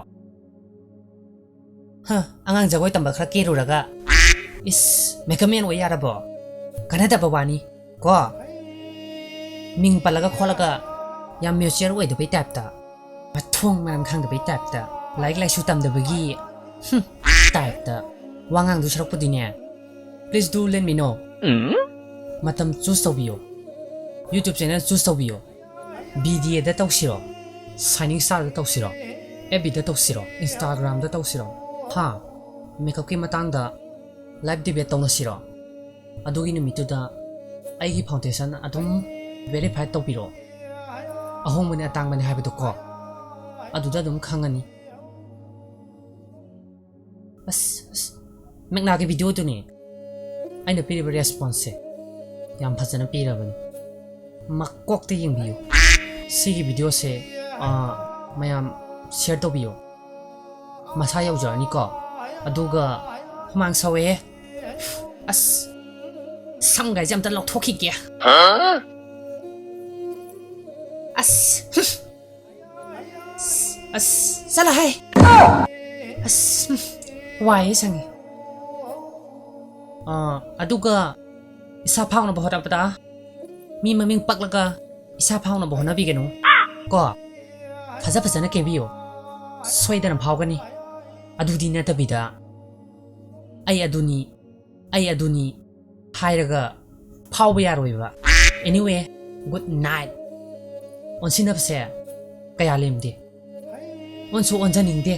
ꯍ, ꯑꯉꯥꯡ ꯖꯒꯣꯏ ꯇꯝꯕ ꯈꯔ ꯀꯦꯔꯨꯔꯒ, ꯏꯁ, makeup man ꯑꯣꯏ ꯌꯥꯔꯕꯣ? ꯀꯥꯟꯅꯗꯕ ꯋꯥꯅꯤ ꯀꯣ꯫ ꯃꯤꯡ ꯄꯜꯂꯒ ꯈꯣꯠꯂꯒ ꯌꯥꯝ mature ꯑꯣꯏꯗꯕꯩ typeꯇ, ꯃꯊꯣꯡ ꯃꯔꯝ ꯈꯪꯗꯕꯩ typeꯇ, ꯂꯥꯏꯔꯤꯛ ꯂꯥꯏꯁꯨ ꯇꯝꯗꯕꯒꯤ, ꯍꯨꯝ, typeꯇ ꯋꯥ ꯉꯥꯡꯗꯨ ꯁꯔꯨꯛꯄꯨꯗꯤꯅꯦ, please do let me know꯫ ꯎꯝ? ꯃꯇꯝ choose ꯇꯧꯕꯤꯌꯣ꯫ YouTube channel choose ꯇꯧꯕꯤꯌꯣ꯫ BDAꯗ ꯇꯧꯁꯤꯔꯣ? Shining Starꯗ ꯇꯧꯁꯤꯔꯣ? FBꯗ ꯇꯧꯁꯤꯔꯣ? Instagramꯗ ꯇꯧꯁꯤꯔꯣ? ꯍꯥ? Makeupꯀꯤ ꯃꯇꯥꯡꯗ live debate ꯇꯧꯅꯁꯤꯔꯣ? ꯑꯗꯨꯒꯤ ꯅꯨꯃꯤꯠꯇꯨꯗ ꯑꯩꯒꯤ foundation ꯑꯗꯨꯝ verify ꯇꯧꯕꯤꯔꯣ꯫ ꯑꯍꯣꯡꯕꯅꯦ ꯑꯇꯥꯡꯕꯅꯦ ꯍꯥꯏꯕꯗꯣꯀꯣ꯫ ꯑꯗꯨꯗ ꯑꯗꯨꯝ ꯈꯪꯉꯅꯤ꯫ ꯑꯁ, ꯑꯁ, ꯃꯦꯛꯅꯥꯒꯤ videoꯗꯨꯅꯦ꯫ ꯑꯩꯅ ꯄꯤꯔꯤꯕ responseꯁꯦ ꯌꯥꯝ ꯐꯖꯅ ꯄꯤꯔꯕꯅꯤ꯫ ꯃꯀꯣꯛꯇ ꯌꯦꯡꯕꯤꯌꯨ꯫ ꯁꯤꯒꯤ videoꯁꯦ, ꯑꯥ, ꯃꯌꯥꯝ share ꯇꯧꯕꯤꯌꯨ꯫ ꯃꯁꯥ ꯌꯧꯖꯔꯅꯤꯀꯣ꯫ ꯑꯗꯨꯒ ꯍꯨꯃꯥꯡ ꯁꯧꯋꯦꯍꯦ꯫ ꯑꯁ, ꯁꯝꯒꯥꯏꯁꯦ ꯑꯝꯇ ꯂꯧꯊꯣꯛꯈꯤꯒꯦ꯫ ꯑꯁ, ꯑꯁ, ꯆꯠꯂꯣꯍꯦ꯫ ꯑꯁ, ꯎꯝ, ꯋꯥꯏꯍꯦ ꯁꯪꯉꯦ꯫ ꯑꯥ, ꯑꯗꯨꯒ ꯏꯁꯥ ꯐꯥꯎꯅꯕ ꯍꯣꯠꯅꯕꯗ ꯃꯤ ꯃꯃꯤꯡ ꯄꯛꯂꯒ ꯏꯁꯥ ꯐꯥꯎꯅꯕ ꯍꯣꯠꯅꯕꯤꯒꯅꯨ ꯀꯣ꯫ ꯐꯖ ꯐꯖꯅ ꯀꯦꯕꯤꯌꯨ, ꯁꯣꯏꯗꯅ ꯐꯥꯎꯒꯅꯤ꯫ ꯑꯗꯨꯗꯤ ꯅꯠꯇꯕꯤꯗ "ꯑꯩ ꯑꯗꯨꯅꯤ, ꯑꯩ ꯑꯗꯨꯅꯤ" ꯍꯥꯏꯔꯒ ꯐꯥꯎꯕ ꯌꯥꯔꯣꯏꯕ꯫ Anyway, good night꯫ ꯑꯣꯟꯁꯤꯟꯅꯕꯁꯦ ꯀꯌꯥ ꯂꯦꯝꯗꯦ꯫ ꯑꯣꯟꯁꯨ ꯑꯣꯟꯖꯅꯤꯡꯗꯦ꯫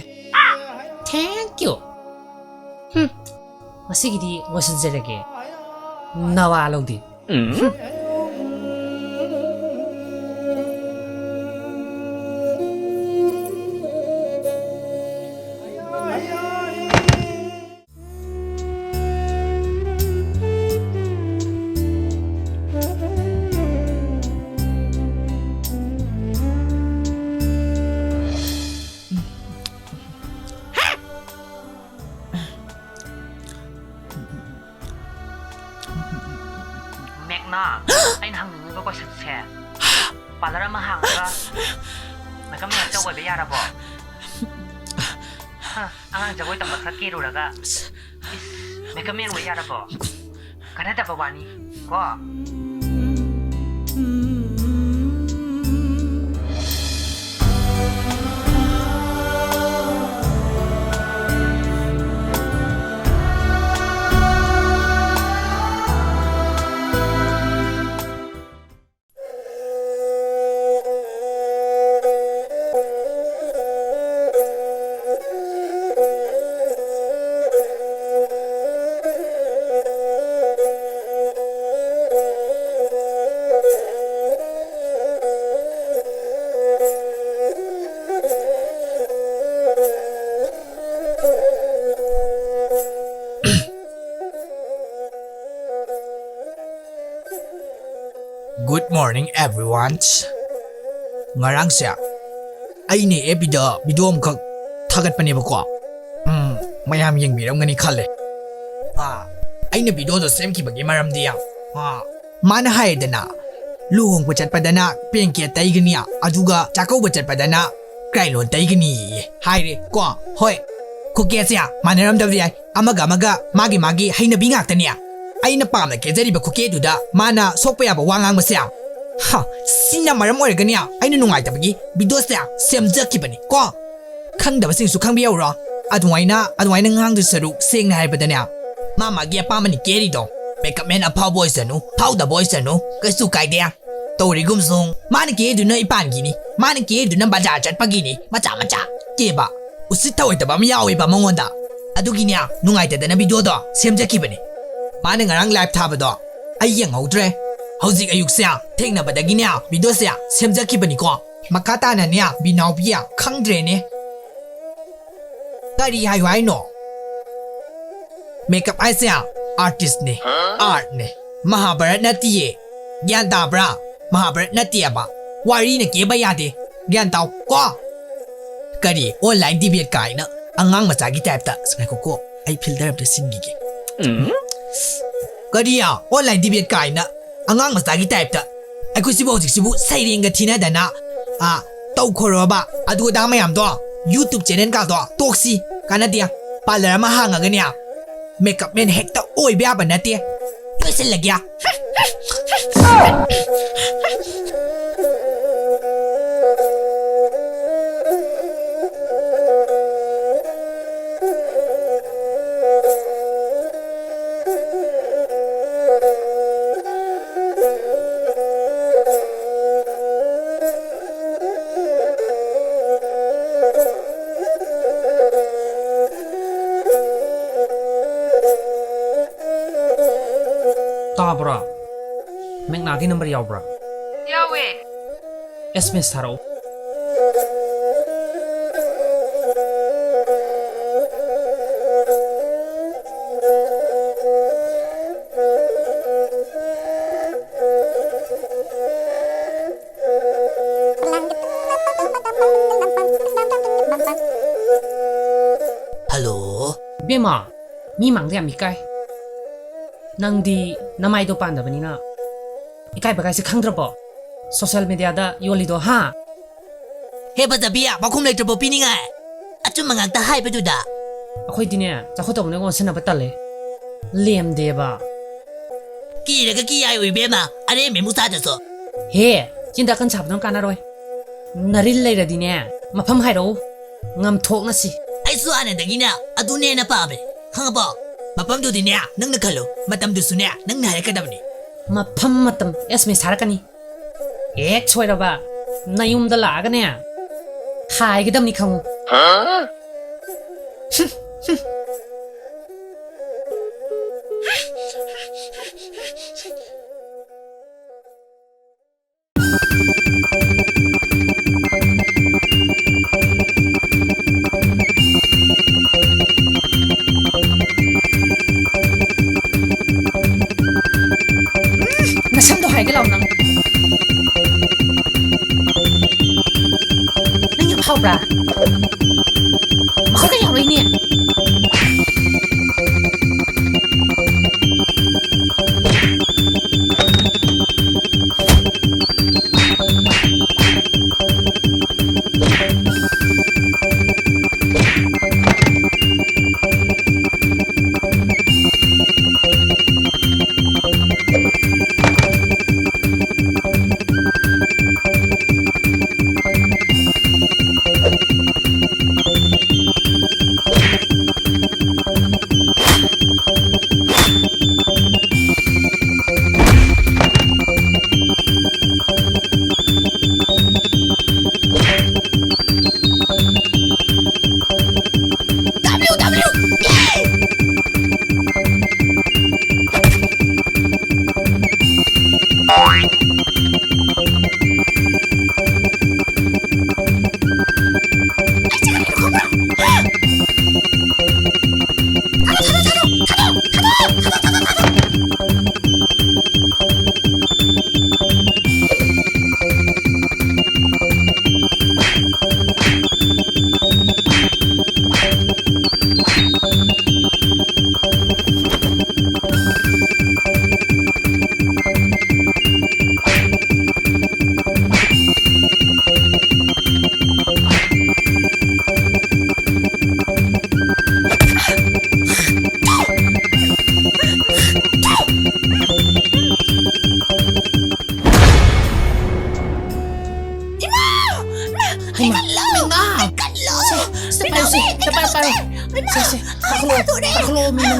Thank you꯫ ꯍꯨꯝ, ꯉꯁꯤꯒꯤꯗꯤ ꯂꯣꯏꯁꯤꯟꯖꯔꯒꯦ꯫ ꯅꯋꯥ ꯂꯧꯗꯦ꯫ ꯃꯦꯛꯅꯥ, ꯑꯩꯅ ꯍꯪꯅꯤꯡꯉꯤꯕ ꯀꯣꯏꯁꯟꯁꯦ, ꯄꯥꯔꯂꯔ ꯑꯃ ꯍꯥꯡꯉꯒ ꯃꯦꯀꯞ ꯃꯦꯟ ꯍꯦꯛꯇ ꯑꯣꯏꯕ ꯌꯥꯔꯕꯣ? ꯍꯥ, ꯑꯉꯥꯡ ꯖꯒꯣꯏ ꯇꯝꯕ ꯈꯔ ꯀꯦꯔꯨꯔꯒ, ꯏꯁ, ꯃꯦꯀꯞ ꯃꯦꯟ ꯑꯣꯏ ꯌꯥꯔꯕꯣ? ꯀꯥꯟꯅꯗꯕ ꯋꯥꯅꯤ ꯀꯣ꯫ Good morning, everyone. ꯉꯔꯥꯡꯁꯦ ꯑꯩꯅ ꯑꯦꯐ ꯕꯤꯗ ꯚꯤꯗꯤꯑꯣ ꯑꯃꯈꯛ ꯊꯥꯒꯠꯄꯅꯦꯕꯀꯣ꯫ ꯎꯝ, ꯃꯌꯥꯝ ꯌꯦꯡꯕꯤꯔꯝꯒꯅꯤ ꯈꯜꯂꯦ꯫ ꯑꯥ, ꯑꯩꯅ ꯚꯤꯗꯤꯑꯣꯗꯣ ꯁꯦꯝꯈꯤꯕꯒꯤ ꯃꯔꯝꯗꯤ ꯌꯥꯝ, ꯑꯥ, ꯃꯥꯅ ꯍꯥꯏꯗꯅ, ꯂꯨꯍꯣꯡꯕ ꯆꯠꯄꯗꯅ ꯄꯦꯡꯀꯦ ꯇꯩꯒꯅꯤ, ꯑꯗꯨꯒ ꯆꯥꯛꯀꯧꯕ ꯆꯠꯄꯗꯅ ꯀ꯭ꯔꯥꯏꯂꯣꯟ ꯇꯩꯒꯅꯤꯌꯦ ꯍꯥꯏꯔꯦ ꯀꯣ꯫ ꯍꯣꯏ, ꯈꯨꯀꯦꯁꯦ ꯃꯥꯟꯅꯔꯝꯗꯕꯗꯤ ꯌꯥꯏ, ꯑꯃꯒ ꯑꯃꯒ ꯃꯥꯒꯤ ꯃꯥꯒꯤ ꯍꯩꯅꯕꯤ ꯉꯥꯛꯇꯅꯦ꯫ ꯑꯩꯅ ꯄꯥꯝꯅ ꯀꯦꯖꯔꯤꯕ ꯈꯨꯀꯦꯗꯨꯗ ꯃꯥꯅ ꯁꯣꯛꯄ ꯌꯥꯕ ꯋꯥ ꯉꯥꯡꯕꯁꯦ, ꯍ, ꯁꯤꯅ ꯃꯔꯝ ꯑꯣꯏꯔꯒꯅꯦ ꯑꯩꯅ ꯅꯨꯡꯉꯥꯏꯇꯕꯒꯤ ꯚꯤꯗꯤꯑꯣꯁꯦ ꯁꯦꯝꯖꯈꯤꯕꯅꯤ ꯀꯣ꯫ ꯈꯪꯗꯕꯁꯤꯡꯁꯨ ꯈꯪꯕꯤꯍꯧꯔꯣ꯫ ꯑꯗꯨꯃꯥꯏꯅ, ꯑꯗꯨꯃꯥꯏꯅ ꯉꯥꯡꯗꯣꯏ ꯁꯔꯨꯛ, ꯁꯦꯡꯅ ꯍꯥꯏꯔꯕꯗꯅꯦ, ꯃꯥ ꯃꯥꯒꯤ ꯑꯄꯥꯝꯕꯅꯤ ꯀꯦꯔꯤꯗꯣ꯫ ꯃꯦꯀꯞ ꯃꯦꯟ ꯑꯐꯥꯎꯕ ꯑꯣꯏꯁꯅꯨ, ꯐꯥꯎꯗꯕ ꯑꯣꯏꯁꯅꯨ, ꯀꯩꯁꯨ ꯀꯥꯏꯗꯦ꯫ ꯇꯧꯔꯤꯒꯨꯝꯁꯨꯡ, ꯃꯥꯅ ꯀꯦꯔꯤꯗꯨꯅ ꯏꯄꯥꯟꯒꯤꯅꯤ, ꯃꯥꯅ ꯀꯦꯔꯤꯗꯨꯅ ꯕꯖꯥꯔ ꯆꯠꯄꯒꯤꯅꯤ, ꯃꯆꯥ ꯃꯆꯥ ꯀꯦꯕ꯫ ꯎꯁꯤꯠ ꯊꯑꯣꯏꯗꯕ ꯑꯃ ꯌꯥꯎꯋꯦꯕ ꯃꯉꯣꯟꯗ꯫ ꯑꯗꯨꯒꯤꯅꯦ, ꯅꯨꯡꯉꯥꯏꯇꯗꯅ ꯚꯤꯗꯤꯑꯣꯗꯣ ꯁꯦꯝꯖꯈꯤꯕꯅꯤ꯫ ꯃꯥꯅ ꯉꯔꯥꯡ ꯂꯥꯏꯚ ꯊꯥꯕꯗꯣ ꯑꯩ ꯌꯦꯡꯍꯧꯗ꯭ꯔꯦ꯫ ꯍꯧꯖꯤꯛ ꯑꯌꯨꯛꯁꯦ ꯊꯦꯡꯅꯕꯗꯒꯤꯅꯦ ꯚꯤꯗꯤꯑꯣꯁꯦ ꯁꯦꯝꯖꯈꯤꯕꯅꯤꯀꯣ꯫ ꯃꯈꯥ ꯇꯥꯅꯅꯦ, ꯕꯤꯅꯥꯎꯕꯤ, ꯈꯪꯗ꯭ꯔꯦꯅꯦ꯫ ꯀꯔꯤ ꯍꯥꯏꯌꯨ ꯍꯥꯏꯅꯣ? ꯃꯦꯀꯞ ꯍꯥꯏꯁꯦ ꯑꯥꯔꯇꯤꯁꯅꯦ, ꯑꯥꯔꯠꯅꯦ꯫ ꯃꯍꯥꯚꯥꯔꯠ ꯅꯠꯇꯤꯌꯦ꯫ ꯒ꯭ꯌꯥꯟ ꯇꯥꯕ꯭ꯔꯥ? ꯃꯍꯥꯚꯥꯔꯠ ꯅꯠꯇꯦꯕ꯫ ꯋꯥꯔꯤꯅ ꯀꯦꯕ ꯌꯥꯗꯦ꯫ ꯒ꯭ꯌꯥꯟ ꯇꯥꯎ ꯀꯣ꯫ ꯀꯔꯤ ꯑꯣꯟꯂꯥꯏꯟ ꯗꯤꯕꯦꯠ ꯀꯥꯏꯅ, ꯑꯉꯥꯡ ꯃꯆꯥꯒꯤ ꯇꯥꯏꯞꯇ꯫ ꯑꯁ, ꯉꯥꯏꯈꯣꯀꯣ, ꯑꯩ ꯐꯤꯜꯇꯔ ꯑꯝꯇ ꯁꯤꯟꯈꯤꯒꯦ꯫ ꯀꯔꯤ ꯑꯣꯟꯂꯥꯏꯟ ꯗꯤꯕꯦꯠ ꯀꯥꯏꯅ, ꯑꯉꯥꯡ ꯃꯆꯥꯒꯤ ꯇꯥꯏꯞꯇ? ꯑꯩꯈꯣꯏꯁꯤꯕꯨ ꯍꯧꯖꯤꯛꯁꯤꯕꯨ ꯁꯩꯔꯦꯡꯒ ꯊꯤꯅꯗꯅ, ꯑ, ꯇꯧꯈꯣꯔꯣꯕ꯫ ꯑꯗꯨ ꯑꯗꯥ ꯃꯌꯥꯝꯗꯣ, YouTube ꯆꯦꯅꯦꯜ ꯀꯥꯗꯣ ꯇꯣꯛꯁꯤ꯫ ꯀꯥꯟꯅꯗꯦ꯫ ꯄꯥꯔꯂꯔ ꯑꯃ ꯍꯥꯡꯉꯒꯅꯦ, ꯃꯦꯀꯞ ꯃꯦꯟ ꯍꯦꯛꯇ ꯑꯣꯏꯕ ꯌꯥꯕ ꯅꯠꯇꯦ꯫ ꯂꯣꯏꯁꯤꯜꯂꯒꯦ꯫ ꯇꯥꯕ꯭ꯔꯥ? ꯃꯦꯛꯅꯥꯒꯤ ꯅꯝꯕꯔ ꯌꯥꯎꯕ꯭ꯔꯥ? ꯌꯥꯎꯋꯦ꯫ ꯑꯦꯁ ꯑꯦꯝ ꯑꯦꯁ ꯊꯥꯔꯛꯎ꯫ ꯍꯜꯂꯣ꯫ ꯕꯦꯝꯃ, ꯃꯤ ꯃꯥꯡꯗ ꯌꯥꯝ ꯏꯀꯥꯏ꯫ ꯅꯪꯗꯤ ꯅꯃꯥꯏꯗꯣ ꯄꯥꯟꯗꯕꯅꯤꯅ ꯏꯀꯥꯏꯕ ꯀꯥꯏꯁꯦ ꯈꯪꯗ꯭ꯔꯕꯣ? ꯁꯣꯁꯤꯌꯦꯜ ꯃꯦꯗꯤꯌꯥꯗ ꯌꯣꯜꯂꯤꯗꯣ, ꯍꯥ? ꯍꯦ ꯐꯖꯕꯤ, ꯄꯥꯎꯈꯨꯝ ꯂꯩꯇ꯭ꯔꯕꯣ ꯄꯤꯅꯤꯡꯉꯥꯏ? ꯑꯆꯨꯝꯕ ꯉꯥꯛꯇ ꯍꯥꯏꯕꯗꯨꯗ꯫ ꯑꯩꯈꯣꯏꯗꯤꯅꯦ, ꯆꯥꯎꯈꯠꯇꯧꯕꯅ ꯑꯣꯟꯁꯤꯟꯅꯕ ꯇꯜꯂꯦ꯫ ꯂꯦꯝꯗꯦꯕ꯫ ꯀꯤꯔꯒ ꯀꯤ ꯌꯥꯏ ꯏꯕꯦꯝꯃ, ꯑꯔꯦꯝꯕ ꯏꯃꯨ ꯆꯥꯗꯁꯨ꯫ ꯍꯦ, ꯆꯤꯟꯗ ꯀꯟ ꯁꯥꯕꯗꯨꯅ ꯀꯥꯟꯅꯔꯣꯏ꯫ ꯅꯔꯤꯜ ꯂꯩꯔꯗꯤꯅꯦ, ꯃꯐꯝ ꯍꯥꯏꯔꯛꯎ, ꯉꯝꯊꯣꯛꯅꯁꯤ꯫ ꯑꯩꯁꯨ ꯍꯥꯟꯅꯗꯒꯤꯅꯦ ꯑꯗꯨꯅꯦꯅ ꯄꯥꯝꯃꯦ, ꯈꯪꯉꯕꯣ? ꯃꯐꯝꯗꯨꯗꯤꯅꯦ ꯅꯪꯅ ꯈꯜꯂꯨ, ꯃꯇꯝꯗꯨꯁꯨꯅꯦ ꯅꯪꯅ ꯍꯥꯏꯔꯛꯀꯗꯕꯅꯤ꯫ ꯃꯐꯝ ꯃꯇꯝ ꯑꯦꯁ ꯃꯦꯁ ꯊꯥꯔꯛꯀꯅꯤ꯫ ꯍꯦꯛ ꯁꯣꯏꯔꯕ ꯅꯌꯨꯝꯗ ꯂꯥꯛꯑꯒꯅꯦ ꯍꯥꯏꯒꯗꯕꯅꯤ ꯈꯪꯉꯨ꯫ ꯅꯁꯝꯗꯣ ꯍꯥꯏꯒꯦ ꯂꯥꯎ ꯅꯪ꯫ ꯅꯪ ꯌꯥꯝ ꯐꯥꯎꯕ꯭ꯔꯥ? ꯃꯈꯣꯏꯒ ꯌꯥꯎꯔꯛꯏꯅꯦ꯫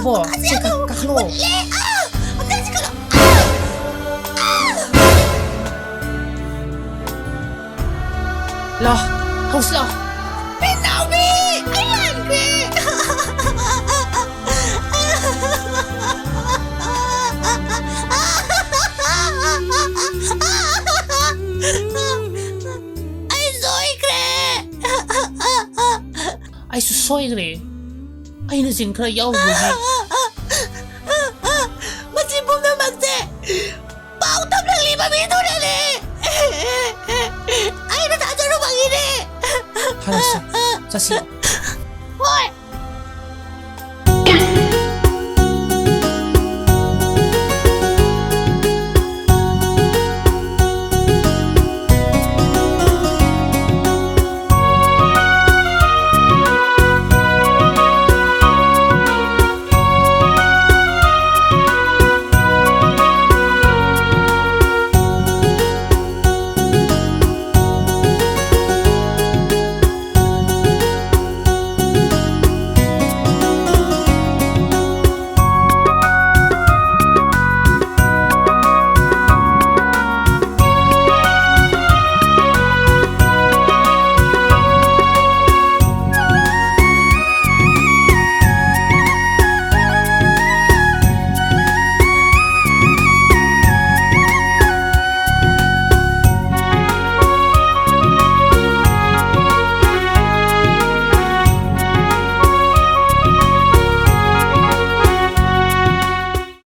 ꯀꯣ, ꯁꯤ ꯀꯥ-, ꯀꯥꯈꯠꯂꯣ꯫ ꯂꯦ, ꯑꯥ! ꯑꯝꯇ ꯆꯤꯛꯀꯅꯣ! ꯑꯥ! ꯑꯥ! ꯂꯥꯎ, ꯍꯧꯁꯤ ꯂꯥꯎ꯫ ꯄꯤꯅꯥꯎꯕꯤ! ꯑꯩ ꯂꯥꯟꯈ꯭ꯔꯦ! ꯑꯩ ꯁꯣꯏꯈ꯭ꯔꯦ! ꯑꯩꯁꯨ ꯁꯣꯏꯈ꯭ꯔꯦ꯫ ꯑꯩꯅ ꯖꯤꯟ ꯈꯔ ꯌꯥꯎꯔꯨꯕꯒꯤ꯫ ꯃꯁꯤ ꯄꯨꯝꯅꯃꯛꯁꯦ ꯄꯥꯎ ꯇꯝꯂꯛꯂꯤꯕ ꯃꯤꯗꯨꯅꯅꯦ꯫ ꯑꯩꯅ ꯊꯥꯖꯔꯨꯕꯒꯤꯅꯦ꯫ ꯐꯔꯦꯁꯦ, ꯆꯠꯁꯤ꯫